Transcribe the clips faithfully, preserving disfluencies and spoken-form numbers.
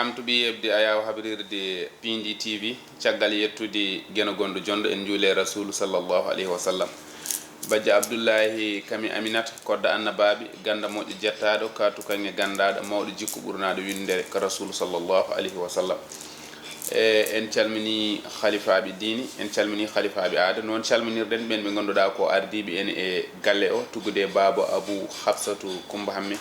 Ɓamtuɓe yeɓde ayaawo habrirde Piindi T V, caggal yettude Geno gonɗo jonɗo, en njuule Rasuulu sallallahu alayhi wa sallam. Bajjo Abdullahi Kami Aminata, kodda annabaaɓe, ganda moƴƴo jettaaɗo, kaatu kaŋŋe gandaaɗo, mawɗo jikku ɓurnaaɗo winndere ka Rasuulu sallallahu alayhi wa sallam. E, en calminii halifaaɓe diini, en calminii halifaaɓe aada, noon calminirɗen ɓeen ɓe ngannduɗaa ko ardiiɓe en e galle o, tuggude e baaba Abu Hafsatu Kumba Hamme,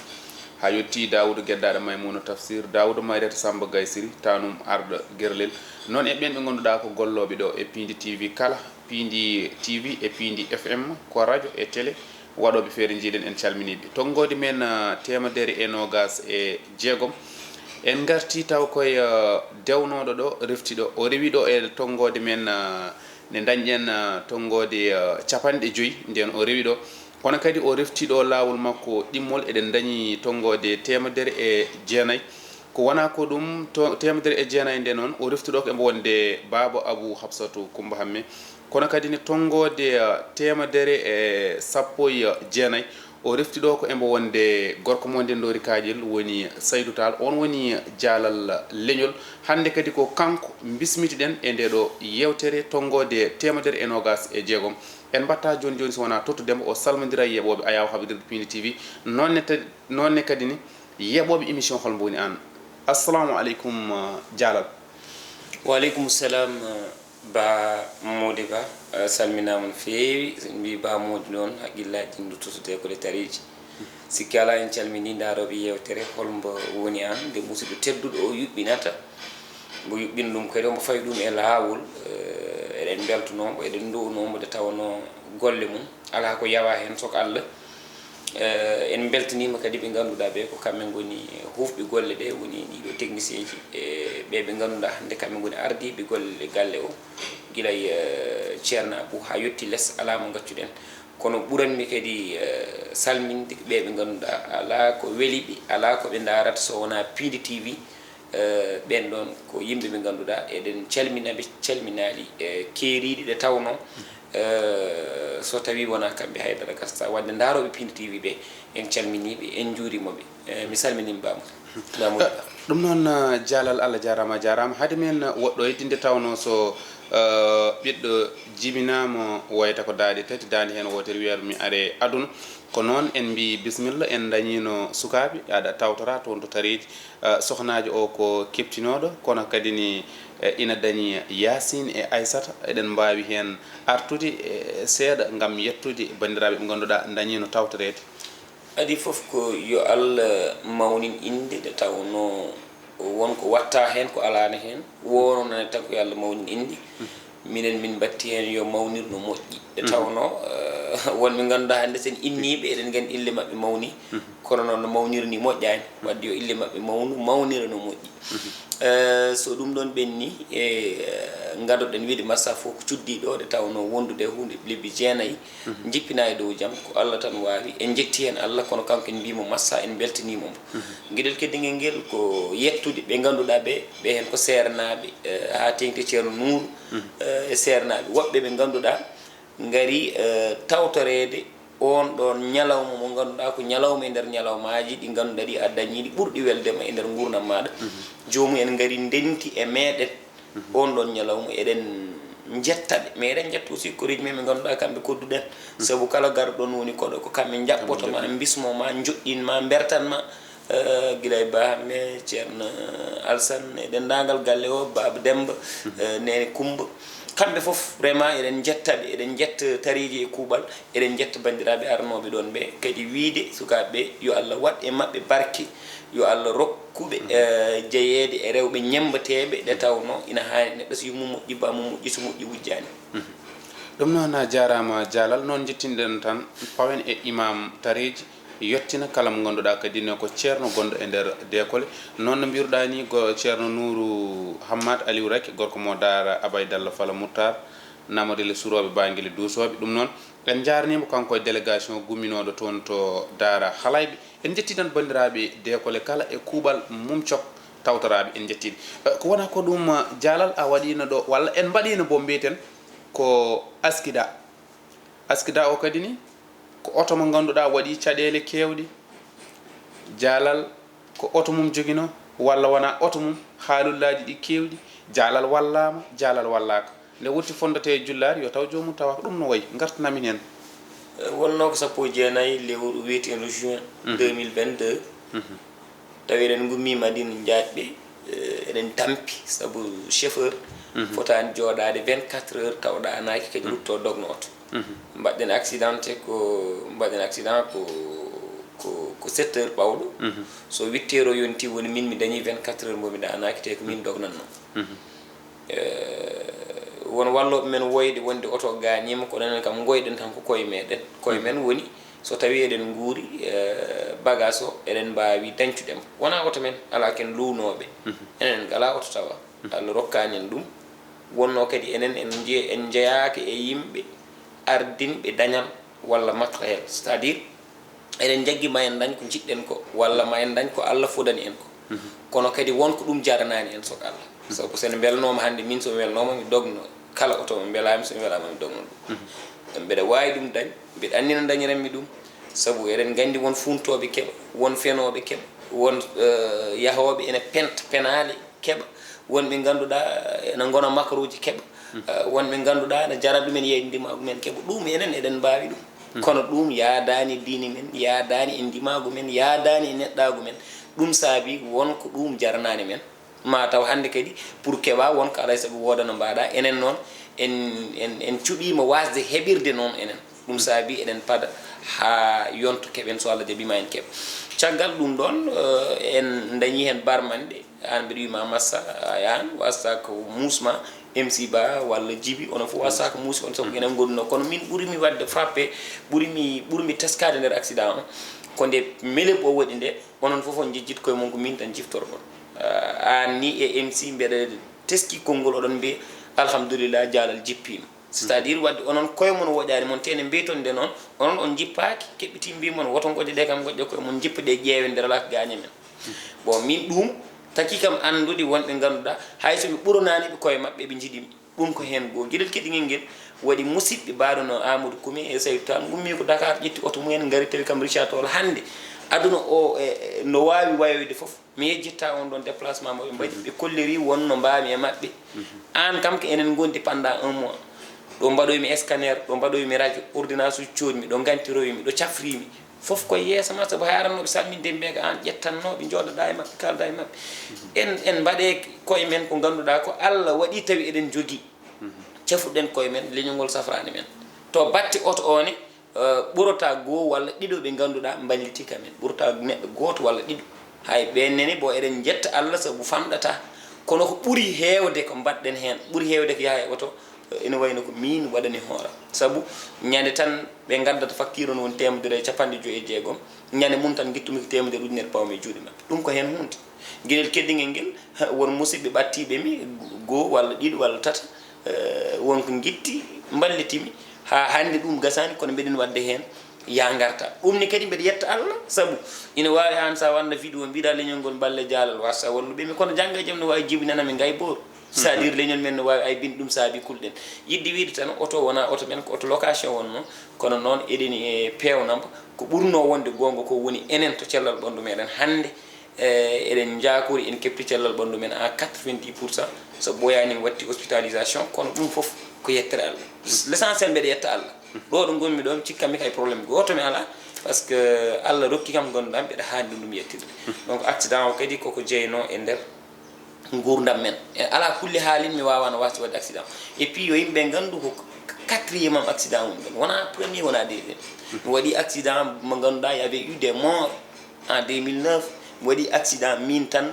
haa yettii Daawuda Geddaaɗo Maymuna Tafsir, Daawuda Mayriyata Samba Gaysiri, Tanum Arɗo Gerlel. Noon e ɓeen ɓe ngannduɗaa ko gollooɓe ɗo e Piindi T V kala, Piindi T V e Piindi F M, ko radio e télé, waɗooɓe feere njiiɗen, en calminii ɓe. Tonngoode men, ah, teemedere e noogaas e jeegom. En ngartii taw koye, ah, dewnooɗo ɗo, refti ɗo. O rewi ɗo e tonngoode men, ah, nde ndañɗen, ah, tonngoode, ah, capanɗe joyi, ndeen o rewi ɗo. Kono kadi o refti ɗo laawol makko ɗimmol, eɗen ndañi tonngoode teemedere e jeenayi. Ko wonaa ko ɗum, to, teemedere e jeenayi nde noon, o refti ɗo ko embo wonde baaba Abu Hafsatu Kumba Hamme. Kono kadi ne tonngoode, ah, teemedere e sappo e jeenayi, o refti ɗo ko embo wonde gorko mo nden Ndoori Kaaƴel woni Saydu Taal, on woni Jaalal Leñol. Hannde kadi ko kanko mbismitiɗen e nde ɗo yeewtere tonngoode teemedere e noogaas e jeegom. En mbaɗta jooni jooni so wonaa tottude mo, o salmondira e yeɓooɓe ayaawo habrirde Piindi T V. Noon ne ta-, noon ne kadi ne yeɓooɓe émission Hol Mbo Woni Aan. Assalamu aleykum, ah, Jaalal. Wa aleykum salam, ah, Ba Mody Ba, ah, salminaama no feewi. So en mbii Ba Mody noon, hakkillaaji ɗi nduttoto e ko tareeji. Sikke alaa, en calminii ndaarooɓe yeewtere Hol Mbo Woni Aan, nde musidɗo tedduɗo o yuɓɓinata. Mbo yuɓɓini ɗum kadi, omo fawi ɗum e laawol. Eh, eɗen mbeltonoo mbo, eɗen nduwnoo mbo, nde tawnoo golle mum alaa ko yawaa heen, so ko Allah. Eh, en mbeltaniima kadi ɓe ngannduɗaa ɓe ko kamɓe ngoni huufɓe golle ɗe, woni ɗiɗo technicien ji, e ɓe ɓe ngannduɗaa hannde kamɓe ngoni ardiiɓe golle galle o, gila e, eh, Ceerno Abou haa yotti les, alaa mo ngaccuɗen. Kono ɓuranmi kadi, eh, salminde ɓe ɓe ngannduɗaa alaa ko weli ɓe, alaa ko ɓe ndaarata so wonaa Piindi T V. Eh, ɓeen ɗoon ko yimɓe ɓe ngannduɗaa eɗen calmina ɓe, calminaali, eh, keeriiɗi ɗe tawnoo, eh, so tawii wonaa kamɓe, haydara gasta. Waɗde ndaarooɓe Piindi T V ɓe, en calminii ɓe, en njuuriima ɓe. Eh, mi salminiima Ba Mody. Ba Mody. Eh, ɗum noon, eh, Jaalal, Allah jaaraama, a jaaraama. Hade men woɗɗoyde nde tawnoo so, eh, ɓiɗɗo jibinaama wayata ko daaɗe tati, daande heen wootere wiyata mi are aduna. Ko noon en mbii bisimilla, en ndañiino sukaaɓe, aɗa tawtora toon to Tareeji. Eh, sohnaajo o ko keptinooɗo, kono kadi ni, eh, ina dañi Yaasin e Aysata. Eɗen mbaawi heen artude, eh, seeɗa ngam yettude banndiraaɓe ɓe ngannduɗaa ndañiino tawtoreede. Adii fof ko yo Allah mawnin innde, nde tawnoo won ko waɗtaa heen, ko alaano heen. Wonoo nane tan ko yo Allah mawnin innde. Minen min mbatti heen yo mawnir no moƴƴi. Nde tawnoo, eh, won ɓe ngannduɗaa hannde so en innii ɓe, eɗen nganndi ille maɓɓe mawni. Kono noon no mawniri ni moƴƴaani. Waɗde yo ille maɓɓe mawnu, mawnira no moƴƴi. Eh, so ɗum ɗoon ɓenni, eh, ngadoɗen wiide massa fof ko cuddiiɗo, nde tawnoo wondude e huunde lebbi jeenayi, jippinaa e dow jam, ko Allah tan waawi. En njetti heen Allah, kono kanko en mbiimo massa, en mbeltaniimo mo. Geɗel keddingel ngel ko yettude ɓe ngannduɗaa ɓe, ɓe heen ko seernaaɓe, eh, haa teeŋti Ceerno Nuuru, eh, e seernaaɓe woɓɓe ɓe ngannduɗaa ngari, eh, tawtoreede oon ɗoon ñalawma mo ngannduɗaa ko ñalawma e nder ñalawmaaji ɗi ngannduɗaa ɗi a dañii ɗi ɓurɗi welde ma e nder nguurndam maaɗa. Joomum en ngari ndenti e meeɗen oon ɗoon ñalawma, eɗen njetta ɓe, mais eɗen njetta aussi koreeji men ɓe ngannduɗaa kamɓe kodduɗen. Sabu kala garɗo ɗoon woni koɗo, ko kamɓe njaɓɓoto ma, mbismo ma, njoɗɗin ma, mbertan ma. Eh, gila e Ba Hamme, Ceerno Alsan, e denndaangal galle o, Baaba Demmba, eh, Neene Kummba. Kamɓe fof, vraiment, eɗen njetta ɓe, eɗen njetta Tareeji e kuuɓal, eɗen njetta banndiraaɓe arnooɓe ɗoon ɓe. Kadi wiyde sukaaɓe ɓe, yo Allah waɗ e maɓɓe barke, yo Allah rokku ɓe, eh, jeyeede e rewɓe ñemmbateeɓe, nde tawnoo ina haani neɗɗo so yummum moƴƴi, bammum moƴƴi, so moƴƴi wujjaani. Ɗum noon, a jaaraama Jaalal. Noon njettinɗen tan, pawen e Imaam Tareeji. Yettina kala mo ngannduɗaa kadi ne ko ceerno gonɗo e nder Deekole. Noon no mbiruɗaa ni, ko Ceerno Nuuru Hammaat Aliw Raky, gorko mo Daara Abaydalla Fala Muttar, Namodelle Surooɓe, Baangele Duusooɓe. Ɗum noon, en njaarniima kanko e délégation gumminooɗo toon to Daara Halayɓe. En njettii tan banndiraaɓe Deekole kala e kuuɓal mum cok tawtoraaɓe, en njettii. Eh, ko wonaa ko ɗum, eh, Jaalal a waɗiino ɗo, walla en mbaɗiino bo mbiyeten ko Askida. Askida o kadi ni, ko oto mo ngannduɗaa waɗi caɗeele keewɗe. Jaalal ko oto mum joginoo, Walla wonaa oto mum, haalullaaji ɗi keewɗi, jaalal wallaama, jaalal wallaaka. Nde wurti fondotee e jullaare, yo taw joomum tawa ko ɗum no wayi. Ngartanaa min heen. Eh, wonnoo ko sappo e jeenayi lewru wiyeteendu juin deux mille vingt-deux. Tawi eɗen ngummii Madina Njaatɓe, eh, eɗen tampi, sabu chauffeur fotaani jooɗaade vingt-quatre heures taw ɗaanaaki, kadi ruttoo dogno oto. Mbaɗɗen accident te ko, mbaɗɗen accident ko, ko, ko sept heures pawɗo. So huit heures o yonti, woni min mi dañi vingt-quatre heures mbo mi ɗaanaaki, te ko min dognannoo. Eh, won wallooɓe men woyde wonde oto o gaañiima, kono enen kam ngoyɗen tan ko koye meɗen. Koye men woni, so tawi eɗen nguuri, eh, bagage o eɗen mbaawi dañcude mo. Wonaa oto men, alaa ken luwnooɓe. Enen en ngalaa oto tawa. Allah rokkaani en ɗum. Wonnoo kadi enen en nje-, en njeyaaka e yimɓe ardinɓe dañal walla matériel. C'est-à-dire, eɗen njaggi ma en dañ ko njiɗɗen ko, walla ma en dañ ko Allah fodani en ko. Kono kadi won ko ɗum jaranaani en, sok Allah. Sabu so en mbelnooma hannde, min so mi welnooma, mi dogno kala oto mo mbelaami, so mi welaama, mi dogno ɗum. Mbeɗa waawi ɗum dañ, mbeɗa anndi no dañiranmi ɗum. Sabu eɗen nganndi won fuuntooɓe keɓa, won fenooɓe keɓa, won, eh, yahooɓe ene penta penaale keɓa, won ɓe ngannduɗaa ene ngona makaruuji keɓa, eh, won ɓe ngannduɗaa ene jarana ɗumen yeeyde ndimaagu men keɓa. Ɗum enen eɗen mbaawi ɗum. Kono ɗum yaadaani e diine men, yaadaani e ndimaagu men, yaadaani e neɗɗaagu men. Ɗum saabi won ko ɗum jaranaani men. Ma taw hannde kadi pour keɓa won ko alaa e sago wooda no mbaɗa. Enen noon en, en, en cuɓiima waasde heɓirde noon enen. Ɗum saabi eɗen pada haa yonto keɓen, so Allah jaɓiima en keɓa. Caggal ɗum ɗoon, eh, en dañi heen barmanɗe, aan mbiɗa wiyma Massa, aan wasta ko muusma, M C Ba walla Jibi, onon fof wasta ko muusi on, sabu enen ngonduno. Kono min ɓurimi waɗde frappé, ɓurimi, ɓurmi teskaade nder accident o, ko nde melem o waɗi nde, onon fof on njejjit koye mon ko min tan ciftorɗon. Ah, aan ni e M C mbeɗa teski konngol, oɗon mbiya, "Alhamdulillah, jaalal jippiima." C'est-à-dire, waɗde onon koye mon woƴaani mon, te ne mbiyton nde noon, onon on njippaaki, keɓɓitii mbii mon, "Woto ngoƴe ɗe kam, ngoƴe koye mon, njippa ɗe, ƴeewen nde alaa ko gaañi men." Bon, min ɗum taki kam anndude wonɓe ngannduɗaa, hay so mi ɓuranaani ɓe koye maɓɓe, ɓe njiɗi mi. Ɗum ko heen goo. Geɗel keɗingel ngel waɗi musidɓe mbaɗuno Amadou Kumi e Saydou Tall, ngummii ko Dakar, ƴetti oto mumen, ngari tawi kam Richard Toll hannde. Aduna o, e, e, no waawi wayoyde fof. Mi yejjitta on ɗon déplacement mo ɓe mbaɗi. Ɓe kolliri won no mbaami e maɓɓe. Aan kam ko enen ngondi pendant un mois. Ɗo mbaɗoymi scanner, ɗo mbaɗoymi radio, ordonnance uji coodmi, ɗo ngantiroymi, ɗo cafrimi. Fof koye yeeso ma, sabu hay arannooɓe salminde yimɓe ko aan ƴettannooɓe, njooɗoɗaa e maɓɓe, kaalda e maɓɓe. En, en mbaɗe koye men ko ngannduɗaa ko Allah waɗi tawi eɗen njogii. Cafuɗen koye men, leñol ngol safraani men. To batte oto o ne, eh, ɓurata goo walla ɗiɗo ɓe ngannduɗaa mballiti ka men. Ɓurata neɗɗo gooto walla ɗiɗo. Hay ɓeen nene, bo eɗen njetta Allah sabu famɗata. Kono ko ɓuri heewde ko mbaɗɗen heen, ɓuri heewde ko yaha e oto, eh, ene wayno ko miin waɗani hooram. Sabu ñande tan ɓe ngaddata facture on woni teemedere e capanɗe joyi e jeegom, ñande mum tan ngittumi ko teemedere ujunere pawmi e juuɗe maɓɓe. Ɗum ko heen huunde. Geɗel keddingel ngel, ha, won musidɓe ɓattiiɓe mi, goo walla ɗiɗo walla tata, eh, won ko ngitti, mballiti mi. Haa hannde ɗum gasaani, kono mbeɗen waɗde heen, yaa ngarta. Ɗum ne kadi mbeɗa yetta Allah, sabu ina waawi aan so a waɗna vidéo, mbiɗa leñol ngol mballe jaalal, wasa walluɓe mi, kono janngo e jam no waawi jibinana mi ngay boor. C'est-à-dire leñol men no waawi aybinde, ɗum saabi kulɗen. Yiɗde wiyde tan, oto wonaa oto men, ko oto location wonnoo, kono noon eɗen e peewnamba. Ko ɓurnoo wonde goonga ko woni enen to cellal ɓanndu meɗen hannde, eh, eɗen njaakori, en keɓti cellal ɓanndu men à quatre-vingt-dix pour cent. So ɓooyaani mi watti hospitalisation, kono ɗum fof ko yettere Allah. L'essentiel mbeɗa yetta Allah. Ɗo ɗo ngonmi ɗo, mi cikkanmi kay problème gooto mi alaa, parce que Allah rokki kam ngondam, mbeɗa haani ɗum ɗum yettude. Donc accident o kadi koko jeynoo e nder nguurndam men. E alaa kulli haalin mi waawaano waasde waɗde accident. Et puis yo yimɓe nganndu ko quatrième am accident woni ɗon, wonaa premier, wonaa deuxième. Mi waɗi accident mo ngannduɗaa, y avait eu des morts en deux mille neuf. Mi waɗi accident min tan,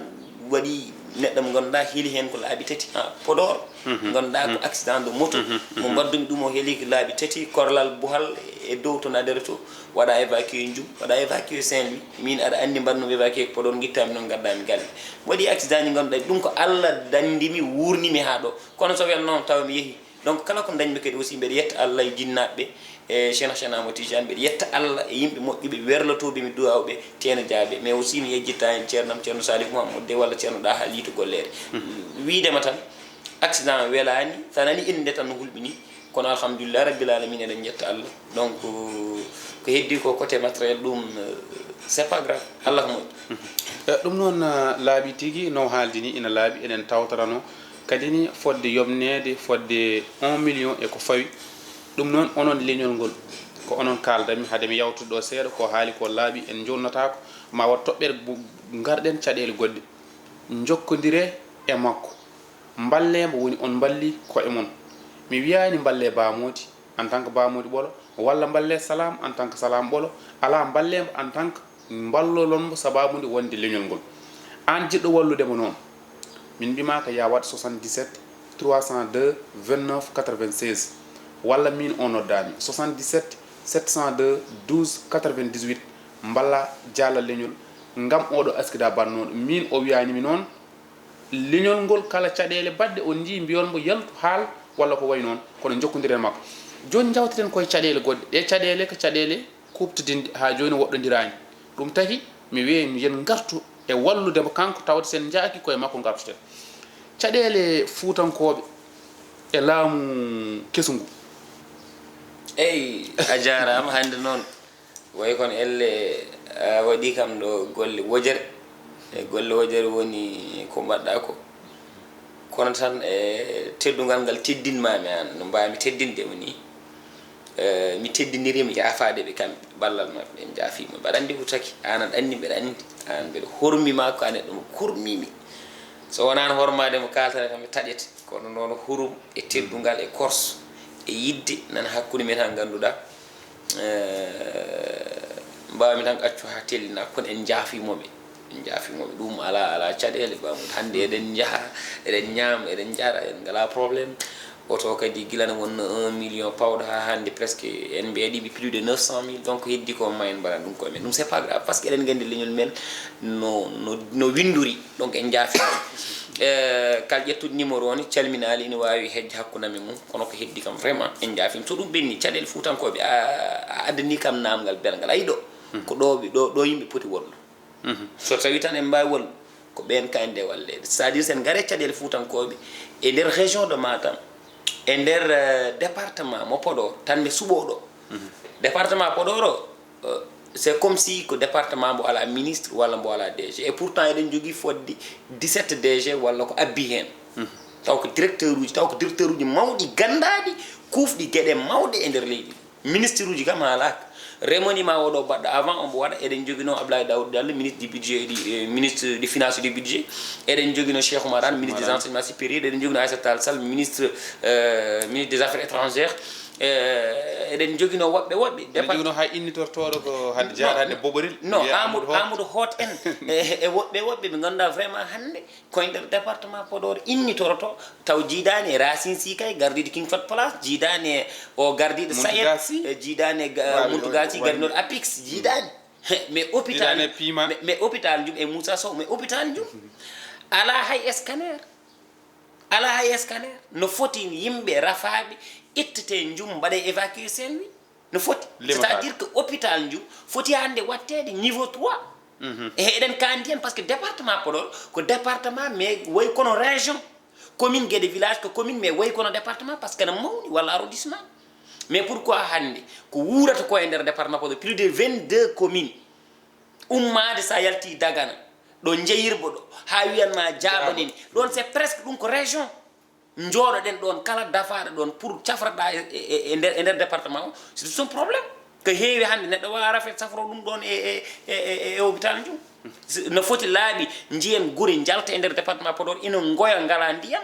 waɗi neɗɗo mo ngannduɗaa heli heen ko laabi tati ha Podor. Ngannduɗaa ko accident de moto. Mo mbaddumi ɗum o heli ko laabi tati, korlal Bohal e dow to Nadere to. Waɗa évacué Ndioum, waɗa évacué Saint-Louis. Min aɗa anndi mbaɗnoomi évacué ko Podor, ngittaami noon ngaddaami galle. Mi waɗi accident ji ngannduɗaa ɗum ko Allah danndimi, wuurnimi haa ɗo. Kono so welnooma tawa mi yehi. Donc kala ko dañmi kadi aussi mbeɗa yetta Allah e jinnaaɓe ɓe, e Cheikh Cheikh Ahmad Tidiane, mbeɗa yetta Allah e yimɓe moƴƴuɓe werlotooɓe mi, duwaaɓe, teena jaaɓe. Mais aussi mi yejjitta heen ceernam, Ceerno Saliou Mouhamadou Dey walla Ceerno Ɗaha Liito Golleere. Wiidema tan, accident welaani, so a nani innde tan no hulɓini, kono alhamdulillah rabbil alamin eɗen njetta Allah. Donc ko heddi ko côté matériel ɗum, euh, c'est pas grave, Allah ko moƴƴo. E, ɗum noon, ah, laaɓi tigi, no haaldi ni ina laaɓi, eɗen tawtorano kadi ni fodde yomneede fodde un million e ko fawi. Ɗum noon, onon leñol ngol, ko onon kaaldanmi hade mi yawtude ɗo seeɗa, ko haali ko laaɓi, en njoɗnotaako, ma waɗ toɓɓere bu-, ngarɗen caɗeele goɗɗe, njokkondire e makko, mballee mbo woni on mballi koye mon. Mi wiyaani mballee Ba Mody en tant que Ba Mody Ɓolo, walla mballee Salam en tant que Salam Ɓolo, alaa, mballee mbo en tant que mballolon mbo sababu nde wonde leñol ngol. Aan jiɗɗo wallude mo noon, min mbimaaka ya waɗ soixante-dix-sept trois cent deux vingt-neuf quatre-vingt-seize, walla min o noddaami soixante-dix-sept sept cent deux douze quatre-vingt-dix-huit, mballa jaala leñol ngam oɗo askida bannooɗo. Min o wiyaani mi noon, leñol ngol kala caɗeele baɗɗe on njii mbiyon mbo yaltu haal walla ko wayi noon, kono njokkondiren makko. Jooni njawteten koye caɗeele goɗɗe. Ɗe caɗeele ko caɗeele kuuɓtodinɗe, haa jooni woɗɗondiraani. Ɗum taki mi wiya yen ngartu e wallude mo kanko, tawde sen njaaki koye makko ngartuten. Caɗeele fuutankooɓe e laamu kesu ngu. Eyi, a jaaraama. Hannde noon, wayi kono elle a waɗi kam ɗo golle wojere. E golle wojere woni ko mbaɗɗa ko. Kono tan e teddungal ngal teddinmaami aan, no mbaawmi teddinde mo nii. Eh, mi teddiniriima yaafaade ɓe kamɓe, ballal maɓɓe, en njaafiima. Mbaɗa anndi ko taki, aan aɗa anndi, mbeɗa anndi, aan mbeɗa hormi ma, ko a neɗɗo mo kurmimi. So wonaano hormaade mo kaaltane kam, mi taƴete. Kono noon hurum e teddungal e korso e yidde nana hakkunde men, haa ngannduɗaa, eh, mbaawmi tan accu haa tellina, kono en njaafiima ɓe. En njaafiima ɓe. Ɗum alaa, alaa caɗeele, Ba Mody. Hannde eɗen njaha, eɗen ñaama, eɗen njara, en ngalaa problème. Oto kadi gila no wonno un million pawɗo haa hannde presque en mbeɗiɓe plus de neuf cent mille. Donc heddi ko ma en mbaɗa ɗum koye men. Ɗum c'est pas grave, parce que eɗen nganndi leñol men no, no, no winndori. Donc en njaafiima. Eh, kal ƴettuɗo numéro o ni calminaali, ina waawi hejje hakkunde amen mum, kono ko heddi kam vraiment en njaafiima. So ɗum ɓenni, caɗeele fuutankooɓe, a, a addani kam naamngal belngal. Ayi ɗo, ko ɗo, ɗo, ɗo yimɓe poti wonno. So tawi tan en mbaawi wonde, ko ɓeen kay nde walleede. C'est-à-dire, sen ngare caɗeele fuutankooɓe e nder région de Matam, e nder, eh, département mo Podor, tan mi suɓoo ɗo. Département Podor o, eh, c'est comme si ko département mbo alaa ministre walla mbo alaa D G. Et pourtant eɗen njogii fodde dix-sept D G walla ko abbi heen. Taw ko directeur uji, taw ko directeur uji mawɗi, ganndaaɗi, kuufɗi geɗe mawɗe e nder leydi. Ministre uji kam haalaaka. Remaniement oɗo baɗɗo avant, omo waɗa, eɗen njoginoo Abdoulaye Daouda Diallo, ministre du budget et du, eh, ministre des finances et du budget. Eɗen njoginoo Cheikh Oumar Anne, ministre des enseignements supérieurs. Eɗen njoginoo Aïssata Tall Sall, ministre, eh, ministre des affaires étrangères. Eh, eɗen njoginoo woɓɓe, woɓɓe. Eɗen njoginoo hay innitortooɗo ko hannde jaaɗaade Boɓorel. Non, Amadou Hott. Amadou Hott en, e, e woɓɓe, woɓɓe ɓe ngannduɗaa vraiment hannde koye nder département Podor innitoroto, taw jiidaani e Racine Sy kay, gardiiɗo King Fahd Palace, jiidaani e o gardiiɗo Sayed, eh, jiidaani e ga-, Mountaga Sy, gardiiɗo APIX, jiidaani. He, mais hôpital, mais, mais hôpital Ndioum e Moussa Sow, mais hôpital Ndioum alaa hay scanner. Alaa hay scanner. No foti yimɓe rafaaɓe ittete Ndioum, mbaɗe évacuer Saint-Louis. No foti. C'est-à-dire que hôpital Ndioum foti hannde waɗteede niveau trois. E eɗen kaandi heen, parce que département Podor ko département, mais wayi kono région. Commune Guédé village ko commune, mais wayi kono département, parce que no mawni, walla arrondissement. Mais pourquoi hannde ko wuurata ko e nder département Podor, plus de vingt-deux communes, ummaade so a yalti Dagana, ɗo Njeyirbo ɗo, haa wiyan ma Jaaɓo nani. Ɗoon c'est presque ɗum ko région. Njooɗoɗen ɗoon, kala dafaaɗo ɗoon pour cafroɗaa e, e, e, e nder, e nder département o, c'est tout un problème. Ko heewi hannde neɗɗo waawaa rafet safro ɗum ɗoon e, e, e, e, e hôpital Ndioum. No foti laabi njiyen gure njalta e nder département Podor, ina ngoya ngalaa ndiyam.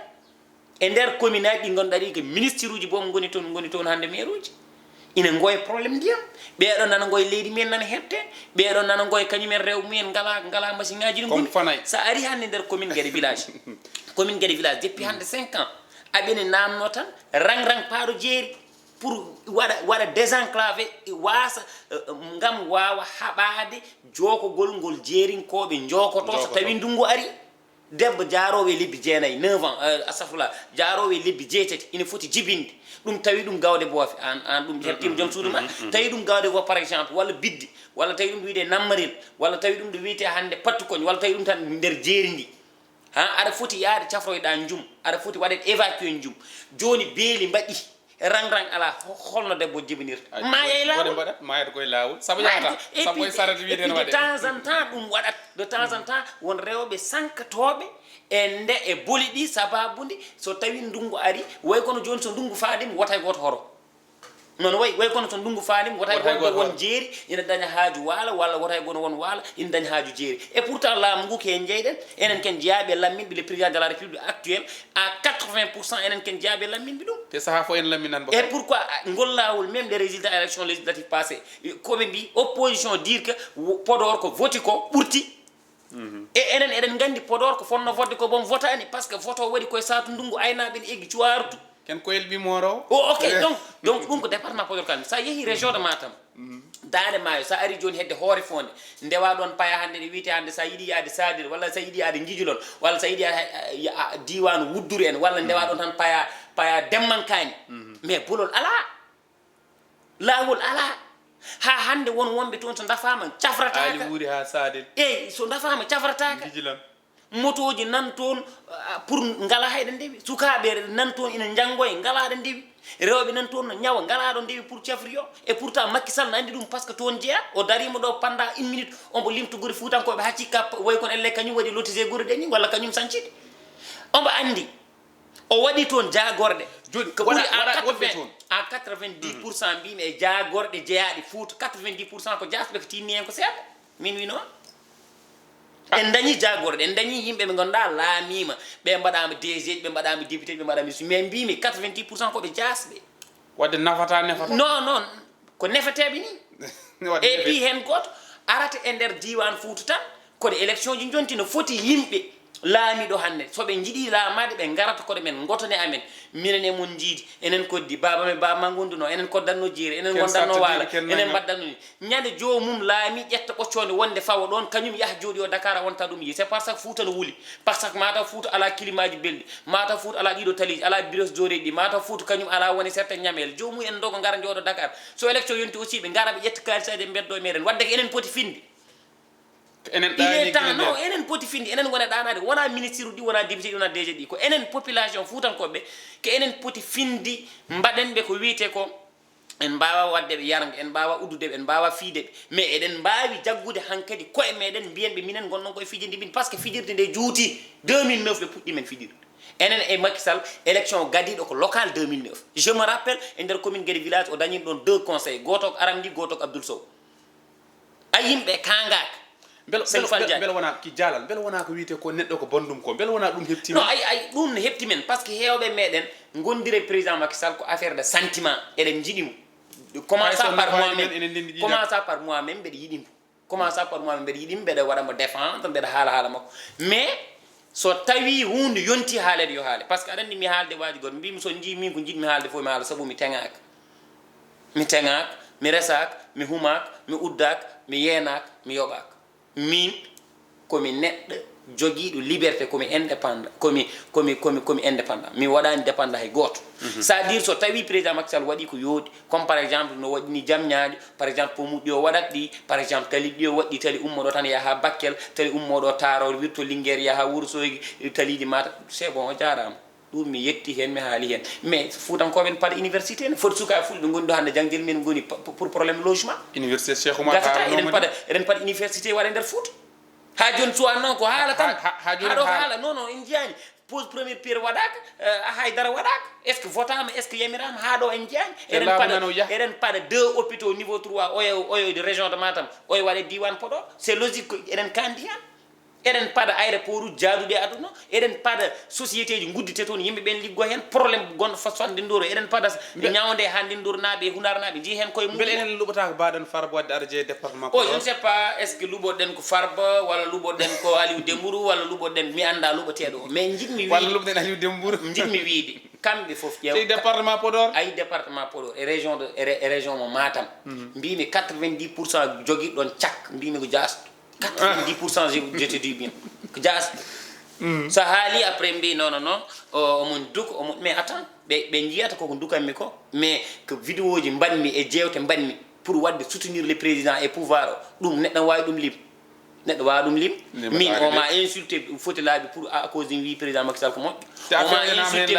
E nder commune aji ɗi ngannduɗaa ɗi ko ministre uji boom ngoni toon, ngoni toon hannde maire uji. Ina ngoya problème ndiyam. Ɓeeɗo nana ngoya leydi mumen nana heɓte. Ɓeeɗo nana ngoya kañumen rewɓe mumen ngalaa, ngalaa machine ŋaaji ɗi ngoni. Sa ari hannde nder commune Guédé village. Commune Guédé village depuis hannde cinq ans. Aɓene naamno tan rang rang paaɗo jeeri pour waɗa, waɗa désenclavé, waasa, eh, ngam waawa haɓaade jookogol ngol jeerinkooɓe njookoto so tawi ndunngu ari. Debbo jaaroowo e lebbi jeenayi, neuf ans, eh, astafurlah, jaaroowo e lebbi jeetati, ina foti jibinde. Ɗum tawi ɗum gawde boofe, aan, aan ɗum hertiima joom suudu ma. Tawi ɗum gawde boofe, par exemple, walla biddi, walla tawi ɗum ɗo wiyetee nammarel, walla tawi ɗum ɗo wiyetee hannde pattukoñ, walla tawi ɗum tan nder jeeri ndi. Ha, aɗa foti yahde cafroyɗaa Ndioum, aɗa foti waɗeede évacuer Ndioum. Jooni beeli mbaɗi, Rang rang alaa, ho- holno debbo jibinirta? Maaya e laawol. Mbaɗat maayata koye laawol. Sabu yahata. Sabu koye saret wiide no waɗe. De temps en temps ɗum waɗat. De temps en temps won rewɓe sankatooɓe e nde e boli ɗi, sababude so tawi ndungu ari, way kono jooni so ndungu faadima wota e gooto horo. Noon way, way kono so ndungu faanima wota e won jeeri ina daña haaju waala, walla wota e gono won waala ina daña haaju jeeri. Et pourtant laamu ngu ko en jeyɗen, enen ken jeyaaɓe lamminɓe, le président de la république actuel à quatre-vingts pour cent enen ken jeyaaɓe lamminɓe ɗum. Te sahaa fof en lamminanɓe. Et pourquoi ngol laawol, même les résultats élection législative passé, koɓe mbi opposition dire que Podor ko voti ko ɓurti. E enen eɗen nganndi Podor ko fonno votde ko boom votaani, parce que vote o waɗi koye saatu ndungu, aynaaɓe ne eggi cuwartu. Ken koyel ɓimoro. O ok. Donc donc ɗum ko département Podor kan. Sa yehi région de Matam, daande maayo, sa ari jooni hedde hoore fonde, ndewa ɗon paya hannde, ɗe wiyte hannde sa yiɗi yaade Sadir, walla sa yiɗi yaade Njijulon, walla sa yiɗi yaade diiwaan Wudduru en, walla ndewa ɗon tan paya paya Demmankani. Mais bolol alaa. Laawol alaa. Haa hannde won wonɓe toon so ndafaama cafrataaka. Aali wuuri haa saaden. Eey, so ndafaama cafrataaka. Njijilan. Motooji nan toon, ah, pour ngalaa hay ɗo ndewi. Sukaaɓe nan toon ina njanngoya, ngalaa ɗo ndewi. Rewɓe nan toon no ñawa, ngalaa ɗo ndewi pour cafri o. Et pourtant Macky Sall no anndi ɗum, parce que toon jeyaa. O dariima ɗo pendant une minute, omo limta gure fuutankooɓe haa cikka way kono elle kañum waɗi lotise gure ɗe ni, walla kañum sancide. Omo anndi. O waɗi toon jaagorɗe. Jooni ko ɓuri à quatre-vingts, à quatre-vingt-dix pour cent mbimi e jaagorɗe jeyaaɗe Fuuta, quatre-vingt-dix pour cent ko jaasɓe, ko tinni en ko seeɗa. Min wi noon. En dañi jaagorɗe, en dañi yimɓe ɓe ngannduɗaa laamiima, ɓe mbaɗaama D G ji, ɓe mbaɗaama député ji, ɓe mbaɗaama ministre, mais mbimi quatre-vingt-dix pour cent ko ɓe jaasɓe. Wadde nafata nefata. Non non, ko nefeteeɓe ni. Et puis heen gooto arata e nder diiwaan Fuuta tan, koɗo élection ji njonti, no foti yimɓe laamiiɗo hannde, so ɓe njiɗi laamaade, ɓe ngarata koɗo men, ngotone amen, minen e mon njiidi, enen koddi, baaba men, baaba ma ngonduno, enen koddanno jeeri, enen ngondanno waala, enen mbaɗdanno ni. Ñande joomum laami ƴetta ɓoccoonde wonde fawa ɗoon, kañum yaha jooɗi o Dakar, a wonta ɗum yi. C'est parce que Fuuta no wuli, parce que mataw Fuuta alaa kilimaaji belɗi, mataw Fuuta alaa ɗiɗo taliiji, alaa biros jooreeji ɗi, mataw Fuuta kañum alaa woni certains ñamel. Joomum en ndogo ngara njooɗo Dakar. So élection yonti aussi ɓe ngara ɓe ƴetta kaalisaaji e mbeddo e meɗen. Wadde ko enen poti finde. Enen ɗaani. Il est temps, non, enen poti finde, enen ngona ɗaanaade, wona ministre ɗi, wona député ɗi, wona D G ɗi, ko enen population fuutankooɓe, ko enen poti finde, mbaɗen ɓe ko wiyetee ko, en mbaawa waɗde ɓe yarnga, en mbaawa uddude ɓe, en mbaawa fiyde ɓe, mais eɗen mbaawi jaggude hankadi koye meɗen, mbiyen ɓe minen ngonɗon koye fijirde min, parce que fijirde nde juuti deux mille neuf ɓe puɗɗi men fijirde. Enen e Macky Sall, élection gadiiɗo ko local deux mille neuf. Je me rappelle, e nder commune Guédé village, o dañi ɗon deux conseils, gooto ko Aram Ly, gooto ko Abdoul Sow. Ay, yimɓe kaangaaka. Mbele, Seydi Fall Diagne. Mbele wona ki jaalal, mbele wona ko wiyetee ko neɗɗo ko bonɗum ko, mbele wona ɗum heɓti men? Non, ay, ay, ɗum ne heɓti men, parce que heewɓe meɗen ngondiri e président Macky Sall ko affaire de sentiment, eɗen njiɗi mo. Commençant par moi-même, commençant par moi-même, mbeɗa yiɗi mo. Commençant par moi-même, mbeɗa yiɗi mo, mbeɗa waɗa mo défendre, mbeɗa haala haala makko. Mais so tawi huunde yonti haaleede yo haale, parce que aɗa anndi mi haalde waaji goɗɗo, mbimi so njii min ko njiɗmi haalde fof mi haala, sabu mi teŋaaka. Mi teŋaaka, mi resaaka, mi humaaka, mi uddaaka, mi yeenaaka, mi yoɓaaka. Min, ko mi neɗɗo jogiiɗo liberté, ko mi indépendant, ko mi, ko mi, ko mi, ko mi indépendant. Mi waɗaani dépendant hay gooto. C'est-à-dire, so tawi président Macky Sall waɗi ko yooɗi, comme par exemple no waɗi ni Jamñaajo, par exemple pomuɗi o waɗat ɗi, par exemple tali ɗi o waɗi, tali ummoɗo tan yaha Bakkel, tali ummoɗo Taaror, wirto Linguère, yaha Wourossogui, taliiji Matam, c'est bon, o jaaraama. Ɗum mi yetti heen, mi haali heen. Mais Fuutankooɓe ene pada université, ne foti sukaaɓe fulɓe ngoni ɗo hannde jangde, min ngoni pa-, pour problème logement. Université Cheikh Oumar Gatata, eɗen pada, eɗen pada université waɗa e nder Fuuta. Haa jooni suwaa noon ko haala tan. Ha, ha, ha jooni haa ɗo haala. Haala, non, non, en njiyaani. Pose première pierre waɗaaka, eh, haydara waɗaaka. Est-ce que votaama, est-ce que yamiraama? Haa ɗo en njiyaani. Eɗen pada, eɗen pada deux hôpitaux niveau trois, oyo, oyo de région de Matam, oyo waɗe diiwaan Podor. C'est logique ko eɗen kaandi heen. Eɗen pada aéroport uji jaaduɗi e aduna, eɗen pada société ji nguddite toon, yimɓe ɓen liggo heen, problème gonɗo fa soit Ndindooro, eɗen pada ñawnde haa Ndindoornaaɓe e Hundarnaaɓe njeyi heen koye mum. Mbele enen luɓataako mbaɗen Farba waɗde ara jeeya département Podor? Oh, je ne sais pas, est-ce que luɓoɗen ko Farba, walla luɓoɗen ko Aliou Dembourou, walla luɓoɗen, mi anndaa luɓoteeɗo o. Mais njiɗmi walla luɓoɗen Aliou Dembourou. Njiɗmi wiyde, kamɓe fof ƴeew. Sey département Podor? Ay département Podor, e région de, e ré-, e région mo Matam. Mbimi quatre-vingt-dix pour cent jogiiɗo ɗon cak, mbimi ko jaas. Quatre-vingt-dix pour cent, je, je te dis bien. Ko jaas. So haali, après mbi, non, non, non. O, omon duko, omon, mais attends, ɓe, ɓe njiyata koko dukanmi ko. Mais ko vidéo ji mbaɗmi e jeewte mbaɗmi pour waɗde soutenir le président et pouvoir o. Ɗum neɗɗo waawi ɗum lim. Neɗɗo waawa ɗum lim. Min o ma insulté foti laabi pour à cause ɗum wi président Macky Sall ko moƴƴo. O ma insulté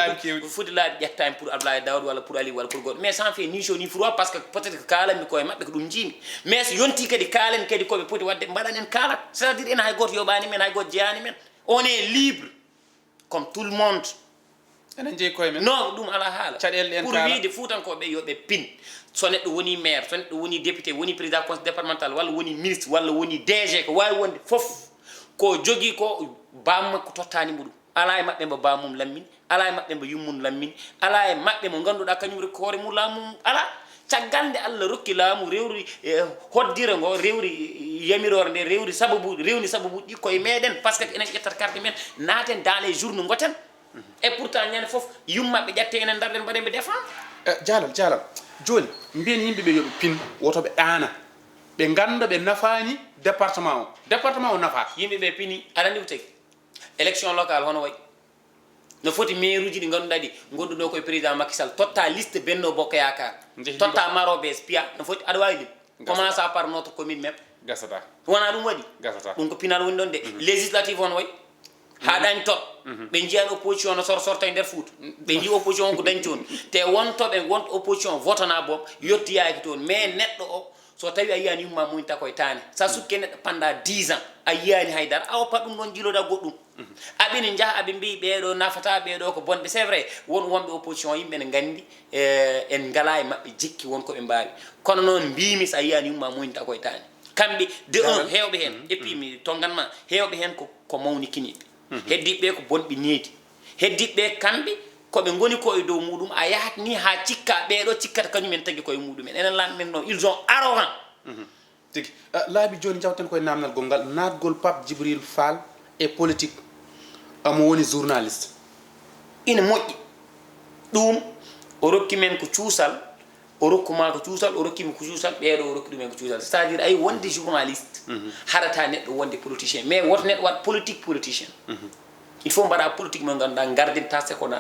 foti laabi ƴettaani pour Abdoulaye Daoud walla pour Ali walla pour goɗɗo. Mais ça fait ni chaud ni froid parce que peut-être ko kaalanmi ko e maɓɓe ko ɗum njiimi. Mais so yonti kadi kaalen kadi koɓe poti wadde mbaɗanen kaalat. C'est-à-dire enen hay gooto yoɓaani men, hay gooto jeyaani men. On est libre comme tout le monde. Enen jeyi koye men. Non, ɗum alaa haala. Caɗeele ɗen pour wiide fuutankooɓe yo ɓe pin. So neɗɗo woni maire, so neɗɗo woni député, woni président conseil départemental walla woni ministre walla woni DG, ko waawi wonde fof, ko jogii ko baamakko tottaani mo ɗum. Alaa e maɓɓe mbo baamum lammini, alaa e maɓɓe mbo yummum lammini, alaa e maɓɓe mo ngannduɗaa kañum rokki hoore mum laamu mum. Alaa. Caggal nde Allah rokki laamu, rewri hoddire ngo, rewri yamiroore nde, rewri sababu, rewni sababuuji ɗi koye meɗen, parce que enen ƴettata carte men, naaten dans les urnes, ngoten. Et pourtant ñande fof yummaɓe ƴatte, enen darɗen mbaɗen ɓe défend. Jaalal, jaalal. Jooni mbiyen yimɓe ɓe yo ɓe pin, woto ɓe ɗaana, ɓe ngannda ɓe nafaani département o. Département o nafaaka. Yimɓe ɓe pini, aɗa anndi ko tagi? Élection locale hono wayi? No foti maire uji ɗi ngannduɗaa ɗi ngonduɗo koye président Macky Sall, totta liste Benno Bokk Yaakaar, totta Marobes, Pia, no foti, aɗa waawi lim? Commença par notre commune même. Gasata. Wona ɗum waɗi? Gasata. Ɗum ko pinal woni ɗon de. Législative on wayi? Haɗani toon. Ɓe njiyan opposition no sor sorta e nder Fouta. Ɓe nji opposition on ko dañi toon. Te won to ɓe won opposition votana boom, yottiyaaki toon. Mais neɗɗo o, so tawi a yiyani yumma muñta koye taane, sa sukke neɗɗo pendant dix ans, a yiyani haydara, a woppat ɗum ɗon jiloda goɗɗum. Aɓe ne njaha aɓe mbiyi ɓeeɗo nafata, ɓeeɗo ko bonɓe. C'est vrai, won wonɓe opposition, yimɓe ne nganndi, eh, en ngala e maɓɓe jikki, won ko ɓe mbaawi. Kono noon mbiymi, so a yiyani yumma muñta koye taane. Kamɓe de un heewɓe heen, et puis mi tonngan ma, heewɓe heen ko ko mawnikiniiɓe. Heddiiɓe ɓe ko bonɓe needi. Heddiiɓe ɓe kamɓe ko ɓe ngoni ko e dow muɗum, a yahat ni haa cikka ɓeeɗo cikkata kañum en tagi koye muɗum en. Enen laamɓe men no, ils ont arrogant. Tigi. Laabi jooni njawten koye naamnal gonngal, naatgol Pape Djibril Fall e politique. Omo woni journaliste. Ina moƴƴi. Ɗum o rokki men ko cuusal, o rokku ma ko cuusal, o rokki mi ko cuusal, ɓeeɗo o rokki ɗumen ko cuusal. C'est-à-dire ay wonde journaliste haɗata neɗɗo wonde politicien. Mais woto neɗɗo waɗ politique politicien. Il faut mbaɗa politique mo ngannduɗaa ngardinta se kono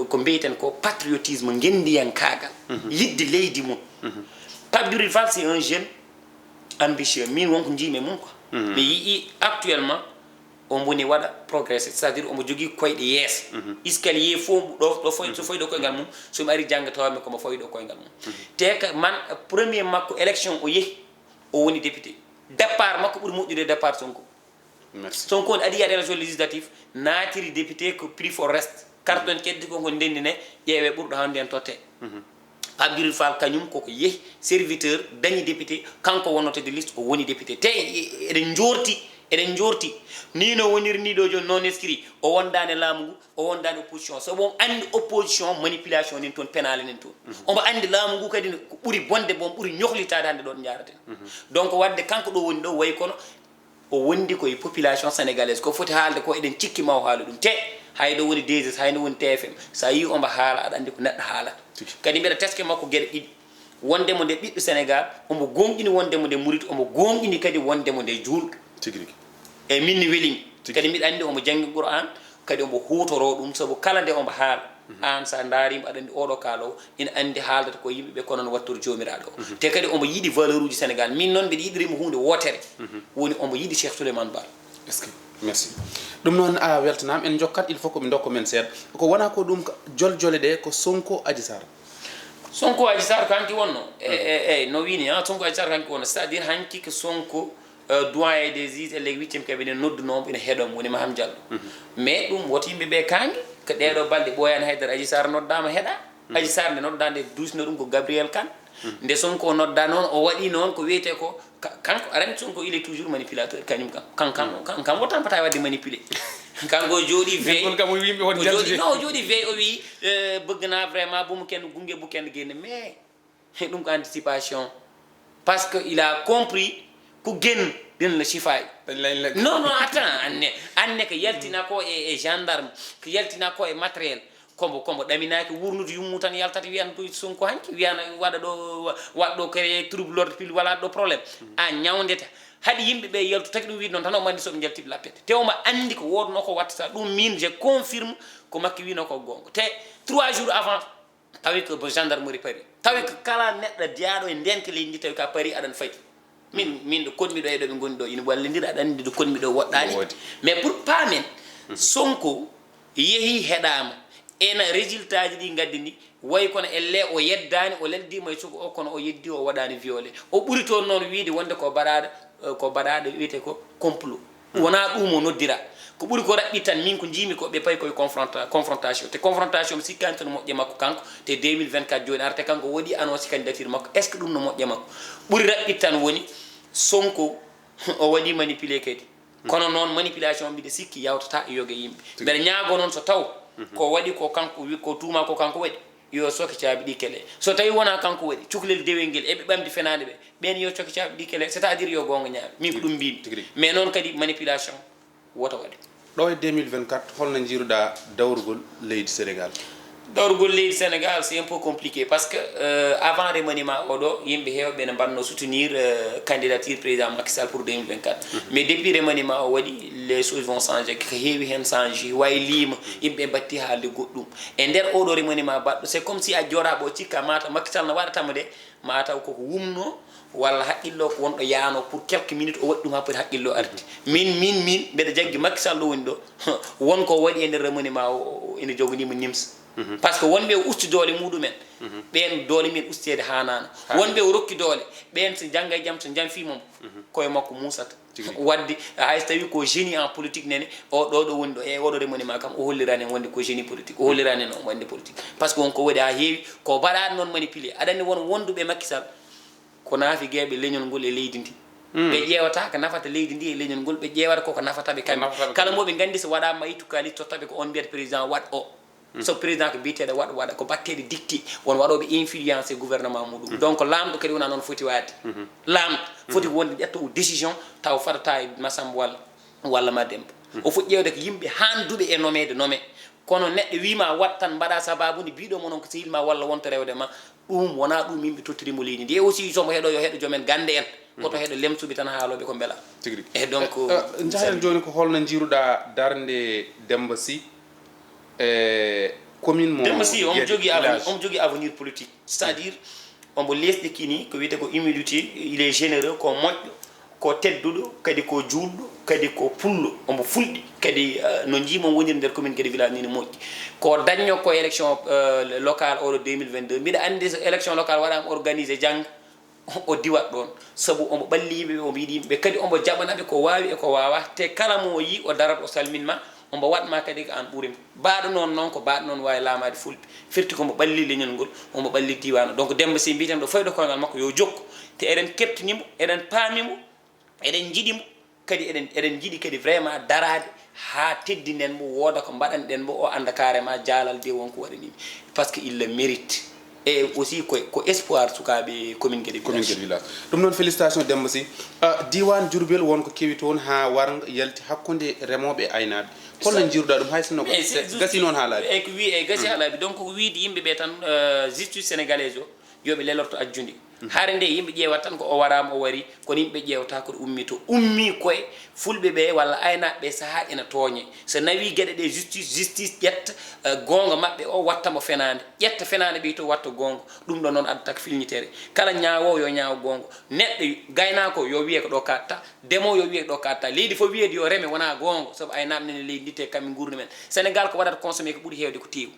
ko mbiyeten ko patriotisme, ngenndiyankaagal, yiɗde leydi mum. Pape Djibril Fall c'est un jeune ambitieux. Min wonko njiimi e mum quoi. Mi yii actuellement omo woni waɗa progressé, c'est-à-dire omo jogii koyɗe yeeso. Escalier fof ɗo ɗo foy so foy ɗo koyngal mum, somi ari jannga tawami komo foy ɗo koyngal mum. Te ka man premier makko élection o yehi, o woni député. Départ makko ɓuri moƴƴude départ Sonko. Sonko on adi yaade élection législative, naatiri député ko prix for reste. Carte on keddi kon ko ndenndi ne, ƴeewe ɓurɗo hannde en totte. Pape Djibril Fall kañum koko yehi serviteur, dañi député, kanko wonno tête de liste, o woni député. Te eɗen njoorti, eɗen njoorti. Ni no woniri ni ɗo jooni non inscrit, o wondaani e laamu ngu, o wondaani opposition. Sabu omo anndi opposition manipulation nen toon, penaale nen toon. Omo anndi laamu ngu kadi ko ɓuri bonde boom, ɓuri ñohlitaade hannde ɗo ɗo njaaraten. Donc waɗde kanko ɗo woni ɗo wayi kono o wondi ko e population sénégalaise, ko foti haalde ko eɗen cikki ma o haala ɗum. Te hay ɗo woni D J S, hay no woni T F M, so a yii omo haala aɗa anndi ko neɗɗo haalata. Kadi mbiɗa teske makko geɗe ɗiɗi, wonde mo nde ɓiɗɗo Sénégal, omo goongɗini wonde mo nde murit, omo goongɗini kadi wonde mo nde juulɗo. Tigi rigi. Eyi min ne welimi. Kadi mbiɗa anndi omo janngi Qur'an, kadi omo huutoroo ɗum, sabu kala nde omo haala, aan so a ndaariima aɗa anndi oɗo kaaloowo ina anndi haaldata ko yimɓe ɓe kono no wattoro joomiraaɗo o. Te kadi omo yiɗi valeur uji Sénégal. Min noon mbiɗa yiɗiri mo huunde wootere, woni omo yiɗi Cheikh Souleymane Baal. Est-ce que merci. Ɗum noon a weltanaama, en njokkat, il faut ko ɓe ndokka men seeɗa. Ko wonaa ko ɗum, joljole ɗe ko Sonko Adji Sarr. Sonko Adji Sarr ko hanki wonno. Eyi, eyi, no wiini, Sonko Adji Sarr ko hanki wonno, c'est-à-dire hanki ko Sonko doyen des juges e les huitième cabinet noddunoomo ina heɗoo mo, woni Maham Diallo. Mais ɗum woto yimɓe ɓe kaange, ko ɗeeɗo balɗe ɓooyaani haydara Adji Sarr noddaama heɗaa. Adji Sarr nde noddaa nde duusno ɗum ko Gabriel Kane. Nde Sonko noddaa noon, o waɗi noon ko wiyetee ko, kanko aɗa anndi Sonko il est toujours manipulateur, kañum kam. Kan kam kan kam o tampata waɗde manipuler. Kanko o jooɗi veille. O jooɗi non, o jooɗi veille, o wii, bëgg naa vraiment bu mu kenn gunge, bu kenn génn, mais ɗum ko anticipation. Parce que il a compris ko génn dina la sifaay. Non non, attends, anne anne ko yaltina ko e e gendarme, ko yaltina ko e matériel. Kombo kombo ɗaminaaki wurnude yummu tan yaltata wiyan to Sonko hanki, wiyan waɗa ɗo, waɗa ɗo créé trouble l'ordre public, wala ɗo problème. A ñawndeta. Haɗi yimɓe ɓe yaltu taki ɗum wiide noon tan omo anndi soɓe njaltiɓe lappete. Te omo anndi ko woodno ko wattata ɗum, min je confirme ko makki wino ko goonga. Te trois jours avant, tawi ko mo gendarmerie Paris. Tawi ko kala neɗɗo jeyaaɗo e ndenka leydi ndi, tawi ka Paris aɗan fadi. Min, min ɗo konmi ɗo e ɗo ɓe ngoni ɗo, ina wallindira, aɗa anndi ɗo konmi ɗo woɗɗaani. Woodi. Mais pour paamen, Sonko yehi heɗaama. Ena résultat ji ɗi ngaddi ni, wayi kono elle o yeddaani, o leldiima e suka o, kono o yeddi o waɗaani violé. O ɓuri toon noon wiide wonde ko baɗaaɗo, eh, ko baɗaaɗo wiyetee ko complot. Wonaa ɗum o noddira. Ko ɓuri ko raɓɓi tan, min ko njiimi ko ɓe payi koye confronta-, confrontation. Te confrontation mi sikkaani tan moƴƴa makko kanko, te deux mille vingt-quatre jooni arate kanko waɗi annoncé candidature makko. Est-ce que ɗum no moƴƴa makko? Ɓuri raɓɓi tan woni Sonko o waɗi manipulé kadi. Kono noon manipulation mbiɗa sikki yawtata e yoga yimɓe. Mbeɗa ñaago noon so taw ko waɗi ko kanko wi-, ko tuuma ko kanko waɗi, yo soke caabi ɗi kele. So tawi wonaa kanko waɗi, cukalel dewel ngel, eɓe ɓamdi fenaande ɓe, ɓeen yo coke caabi ɗi kele, c'est-à-dire yo goonga ñaawe. Min ko ɗum mbimi. Tigi rigi. Mais noon kadi manipulation woto waɗe. Ɗo e deux mille vingt-quatre, holno njiiruɗaa dawrugol leydi Sénégal? Dawrugol leydi Sénégal, c'est un peu compliqué parce que, euh, avant remaniement oɗo, yimɓe heewɓe ne mbanno soutenir, euh, candidature président Macky Sall pour deux mille vingt-quatre. Mais depuis remaniement o waɗi, les choses vont changer. Ko heewi heen changé, wayliima, yimɓe mbatti haalde goɗɗum. E nder oɗo remaniement baɗɗo, c'est comme si a jooɗaɓo o cikka mata Macky Sall no waɗa tammo de, ma taw koko wumno, walla haqqillo ko wonɗo yaano pour quelques minutes, o waɗi ɗum haa poti haqqillo arti. Min, min, min, mbeɗa jaggi Macky Sall ɗo woni ɗo, won ko waɗi e nder remaniement o, o, o, ene joganiima nimsa. Parce que wonɓe o usti doole muɗumen, ɓeen doole men usteede haanaano. Wonɓe o rokki doole, ɓeen so jannga e jam, so janfii mo, koye makko muusata. Tigi rigi. Wadde, hay so tawi ko génie en politique nene, o ɗo ɗo woni ɗo, e oɗo remaniement kam, o hollirani en wonde ko génie politique, o hollirani en wonde politique. Parce que won ko waɗi haa heewi, ko mbaɗaani noon manipulé. Aɗa anndi won wonduɓe Macky Sall, ko naafigeeɓe leñol ngol e leydi ndi. Ɓe ƴeewata ko nafata leydi ndi e leñol ngol, ɓe ƴeewata koko nafata ɓe kamɓe. Nafata ɓe kamɓe. Kala mo ɓe nganndi so waɗaama ittu kaalis totta ɓe ko on mbiyata président waɗ o. So président ko biyeteeɗo waɗ waɗa, ko batteɗe dicté, won waɗooɓe influencé gouvernement muɗum. Donc laamɗo kadi wona noon foti waade. Laamɗo foti wonde ƴettowo décision taw fadata e Massamba walla, walla ma Demba. O foti ƴeewde ko yimɓe handuɓe e nomeede nome. Kono neɗɗo wiima waɗ tan mbaɗa sababu nde biɗo mo noon ko sehil ma walla wonto rewde ma. Ɗum wonaa ɗum yimɓe tottirimo leydi ndi. E aussi somo heɗo yo heɗo joomen gannde en. Koto heɗo lemsuɓe tan haalooɓe ko mbela. Tigi rigi. E donc, eh, eh, njahen jooni ko holno njiiruɗaa darnde Demba Sy e commune mo Demba Sy, omo Guédé jogii village? Avenir, omo jogii avenir politique. C'est-à-dire, omo leesɗi kini, ko wiyetee ko humilité, il est généreux, ko moƴƴo, ko tedduɗo, kadi ko juulɗo, kadi ko pullo, omo fulɓi, kadi, eh, no njiimo woniri nder commune Guédé village ni no moƴƴi. Ko dañño ko élection, eh, locale oɗo deux mille vingt-deux. Mbiɗa anndi so élection locale waɗaama organisé jannga, o diwat ɗoon. Sabu omo ɓalli yimɓe ɓe, omo yiɗi yimɓe ɓe, kadi omo jaɓana ɓe ko waawi e ko waawaa. Te kala mo o yii, o darat, o salmin ma, omo waɗ ma kadi ko aan ɓuri mo. Baaɗo noon, noon ko baaɗo noon waawi laamaade fulɓe. Firti ko mo ɓalli leñol ngol, omo ɓalli diiwaan o. Donc Demba Sy mbiyeten ɗo fayde koyngal makko yo jokku. Te eɗen keɓtini mo, eɗen paami mo, eɗen njiɗi mo, kadi eɗen, eɗen njiɗi kadi vraiment daraade haa teddinen mo, wooda ko mbaɗanɗen mo, o annda carrément jaalal de won ko waɗani mi. Parce que il le mérite. Et aussi ko, ko espoir sukaaɓe commune Guédé Commune village. Guédé village. Ɗum noon, félicitations Demba Sy. Ah, diiwaan Diourbel won ko kewi toon haa warnga yalti hakkunde remooɓe e aynaaɓe. Holno njiiruɗaa ɗum, hay sinno ko Eh, c'est gasi noon haa laaɓi? Eh, ko wi-, eh, gasi haa laaɓi. Donc ko wiide yimɓe ɓe tan, euh, justice sénégalaise o, yo ɓe lelorto ajjude. Hare nde yimɓe ƴeewata tan ko o waraama, o wari, kono yimɓe ƴeewata ko ɗo ummi to. Ummi koye fulɓe ɓe walla aynaaɓe ɓe sahaa ena tooñe. So nawii geɗe ɗe justice, justice ƴetta, eh, goonga maɓɓe o watta mo fenaande. Ƴetta fenaande ɓe to watta goonga. Ɗum ɗo noon addata ko filñitere. Kala ñaawoowo yo ñaaw goonga. Neɗɗo gaynaako yo wiye ko ɗo katta, demoo yo wiye ko ɗo katta. Leydi fof wiyeede yo reme wonaa goonga, sabu aynaaɓe nene leydi ndi te kamɓe nguurni men. Sénégal ko waɗata consommé ko ɓuri heewde ko teewu.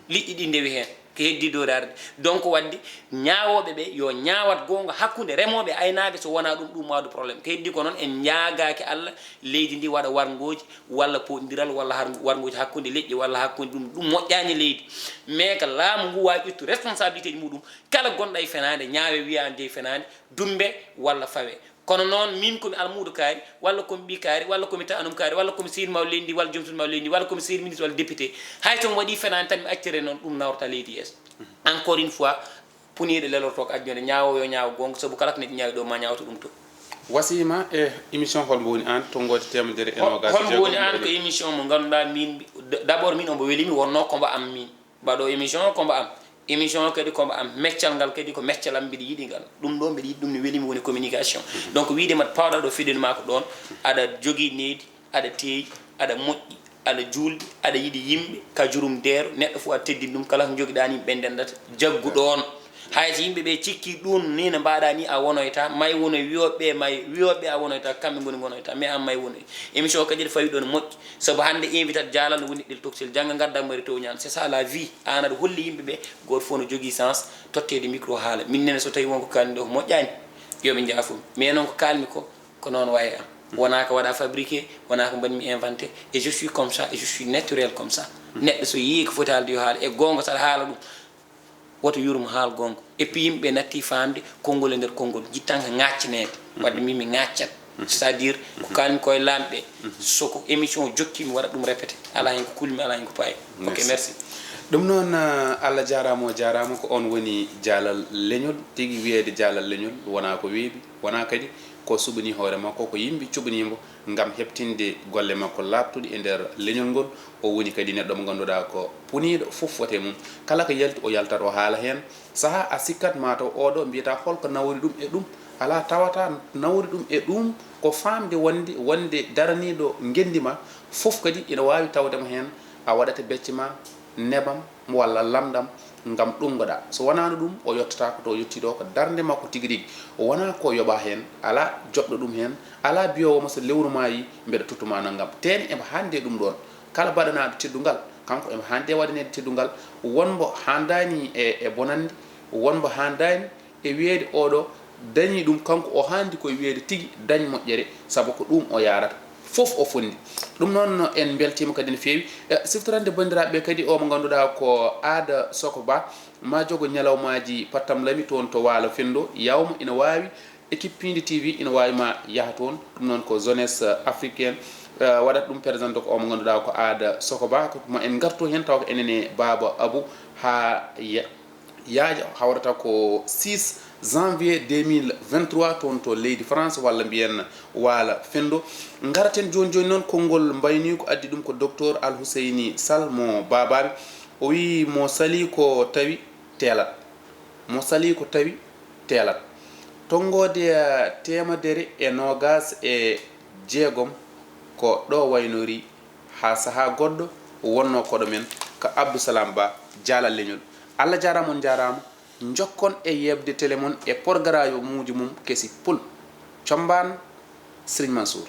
Liƴƴi ɗi ndewi heen, ko heddii dooraade. Donc waɗde ñaawooɓe ɓe yo ñaawat goonga hakkunde remooɓe e aynaaɓe, so wonaa ɗum, ɗum waawde problème. Ko heddii ko noon en ñaagaaki Allah leydi ndi waɗa warngooji walla poɗndiral walla har-, warngooji hakkunde leƴƴi walla hakkunde ɗum, ɗum moƴƴaani leydi. Mais ko laamu ngu waawi ƴettu responsabilité ji muɗum, kala gonɗo e fenaande ñaawe wiya an jeyi fenaande, dumbe walla fawe. Kono noon, min ko mi almuudo kaari, walla ko mi ɓii kaari, walla ko mi taanum kaari, walla ko mi sehil mawɗo leydi ndi, walla joom suudu mawɗo leydi ndi, walla ko mi sehil ministre walla député, hay so mi waɗii fenaande tan mi accere noon, ɗum nawrata leydi yeeso. Encore une fois, puniiɗo lelorto ko ajjunde, ñaawoowo yo ñaaw goonga, sabu kala ko neɗɗo ñaawi ɗo ma ñaawto ɗum to. Wasima, e émission hol mbo woni aan, tonngoode teemedere e noogaas e jeegom. Hol mbo woni aan ko émission mo ngannduɗaa min, d-, d'abord min omo welimi, wonno ko mbo am min. Mbaɗo émission o ko mbo am. Émission o kadi ko mbo am. Meccal ngal kadi ko meccal am, mbiɗa yiɗi ngal. Ɗum ɗo mbiɗa yiɗi ɗum, ne weli mi, woni communication. Donc wiide mbaɗa pawɗa ɗo fiɗen ma ko ɗoon, aɗa jogii nehdi, aɗa teeyi, aɗa moƴƴi, aɗa juulɗi, aɗa yiɗi yimɓe, ka jurum deero, neɗɗo fof aɗa teddini ɗum, kala ko njogiɗaa ni ɓe ndendata, jaggu ɗoon. Hay so yimɓe ɓe cikki ɗum ni no mbaɗa ni, a wonoyta, may wonoy wiyoɓe, may wiyoɓe a wonoyta, kamɓe ngoni gonoyta, mais an may wonoy. Émission o kadi fawi ɗon moƴƴi, sabu hannde invitat jaalal no woni ɗel toksel, jannga ngadda mari toñal. C'est ça la vie. An aɗa holli yimɓe ɓe, gooto fof no jogii sens tottede micro haala. Min nene so tawi wonko kalmi ɗo ko moƴƴani, yo ɓe njaafo mi. Mais noon ko kalmi ko, ko noon waye am. Wonaa ko waɗa fabriqué, wonaa ko mbaɗmi inventé. Et je suis comme ça, et je suis naturel comme ça. Neɗɗo so yii ko foti haalde yo haala, e goonga so aɗa haala ɗum, woto yurmo haal goonga. Et puis yimɓe natti faamde konngol e nder konngol, jittan ko ŋaccaneede. Wadde min mi ŋaccat. C'est-à-dire ko kalmi koye laamɓe. Soko émission jokki mi waɗa ɗum répété. Alaa heen ko kulmi, alaa heen ko paayi. Ok, merci. Ɗum noon, eh, Allah jaaraama, o jaaraama. Ko oon woni jaalal leñol. Tigi wiyeede jaalal leñol wonaa ko weeɓi, wonaa kadi ko suɓanii hoore makko, ko yimɓe cuɓanii mbo ngam heɓtinde golle makko laaɓtuɗe e nder leñol ngol. O woni kadi neɗɗo mo ngannduɗaa ko puniiɗo, fof foti e mum. Kala ko yalti, o yaltat, o haala heen. Sahaa a sikkat maa taw oɗo mbiyata hol ko nawori ɗum e ɗum. Alaa, tawata nawori ɗum e ɗum ko faamde wonde, wonde daraniiɗo ngenndi ma fof kadi ina waawi tawde mo heen. A waɗata becce ma, nebam walla lamndam ngam ɗunngoɗaa. So wonaano ɗum, o yottataako to o yottii ɗo. Ko darnde makko tigi rigi. Wonaa ko yoɓaa heen, alaa joɓɗo ɗum heen, alaa biyoowo mo so lewru maayii mbeɗa tottuma nanngam. Teene emo haandi e ɗum ɗoon. Kala baɗanaaɗo teddungal, kanko emo haandi e waɗaneede teddungal. Won mbo haandaani e, e bonannde, won mbo haandaani e wiyeede oɗo dañii ɗum, kanko o haandi ko e wiyeede tigi dañ moƴƴere, sabu ko ɗum o yaarata. Fof o fonndi. Ɗum noon, en mbeltiima kadi no feewi. E, siftorande banndiraaɓe ɓe kadi o mo ngannduɗaa ko Aada Soko Ba, ma jogo ñalawmaaji Pattam Lami toon to Waalo Fenndo, yawma ina waawi, équipe Piindi T V ina waawi ma yaha toon. Ɗum noon ko Jeunesse Africaine, e, waɗata ɗum présenté ko o mo ngannduɗaa ko Aada Soko Ba. Ko ma en ngartu heen taw ko enen e Baaba Abu haa ya-, yaaja, hawrata ko six janvier deux mille vingt-trois toon to leydi France, walla mbiyen Waalo Fenndo. Ngaraten jooni jooni noon, konngol mbayni ko addi ɗum ko Docteur Alhuseyni Sall mo Baabaaɓe. O wiyi mo salii ko tawi teelat. Mo salii ko tawi teelat. Tonngoode, eh, teemedere e noogaas e jeegom ko ɗo waynorii haa sahaa goɗɗo wonnoo koɗo men ko Abdou Salam Ba, jaalal leñol. Allah jaaraama, on njaaraama. Njokkon e yeɓde tele mon e porgaraamuuji mum kesi pul. Combaan, Serigne Mansour.